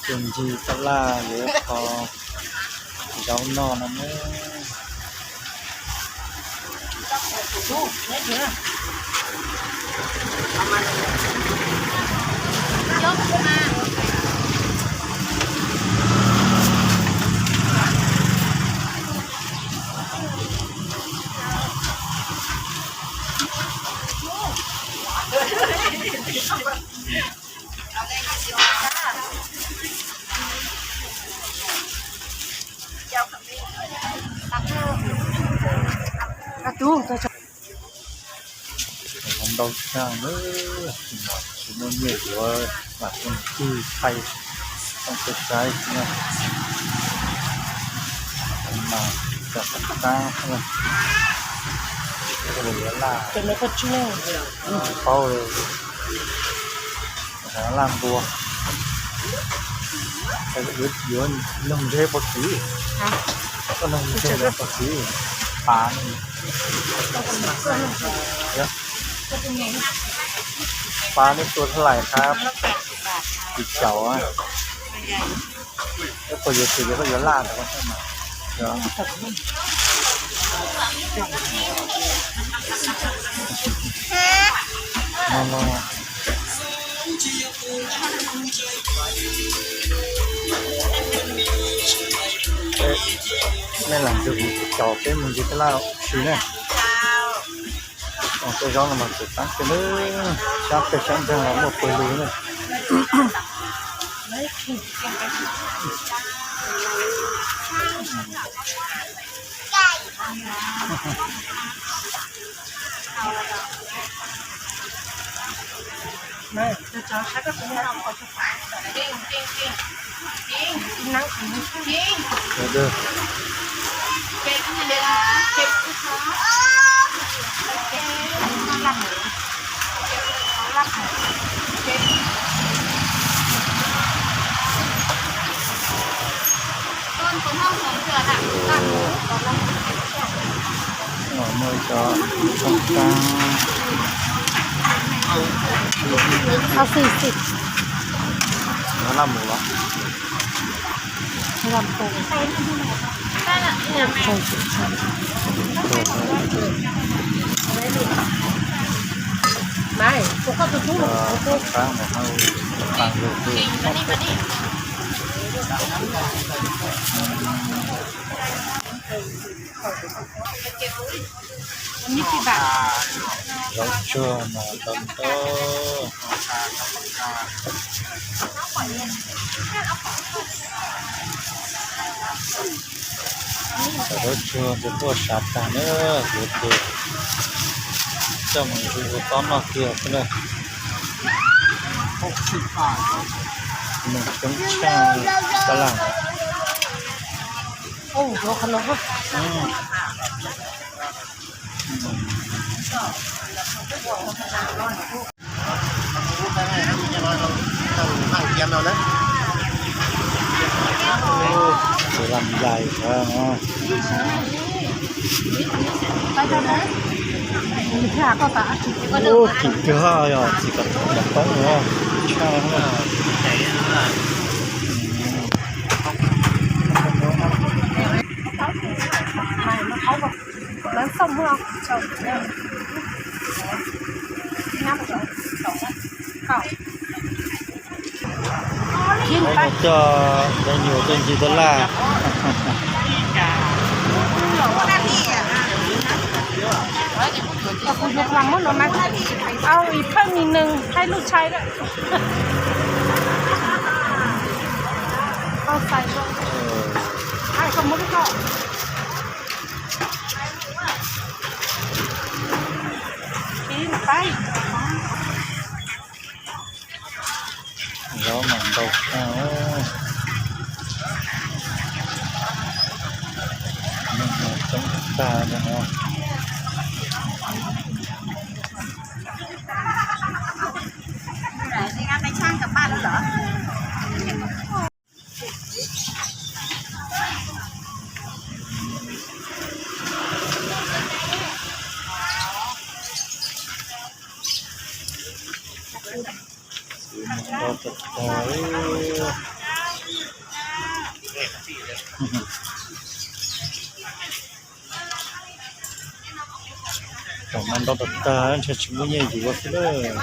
Tus ntsis tab laj yuav kho zaub noj no na. Ntau tshaj, tsis muaj nyiaj yuav mam mus tig thaij rau peb saib na. Mas cov qab, yuav laj, tsis paub, laj npua, yuav noog ntshe pov kwv, koj noog ntshe pov kwv, pav, pav nej tua tab lais hab, tsis caum. Koj yuav tsis yuav, koj yuav laj ntawd mas. Nej lam ntug tsis caum, peb mus ntsis tab laj ua si na. Tej zaub no mas tseem tab kiag na, sab peg sab nreeg los muaj pawg lug na. Muaj cov tsooj kab, xi xi, no laj mus los. Zaub tsuag mas tau ntau. Cov zaub tsuag ces tuaj sav tag na, yuav ces coj mus ua tob noj kiag xwb na. Mus coob tshaj tab laj. Tus lam dais. Ub, kim kawg yog txiv kom toob toob no, tshaj. Coj cov nyuam coj ntsis tab laj. Au ib phawj mis nees hai lub tshais lawm. Zaub mas ntau tshaj. Neeg mas coob tag li no. Ntau tag tag li. Cov mas ntau tag tag, ntshe tsis muaj nyiaj yuav xwb lawm.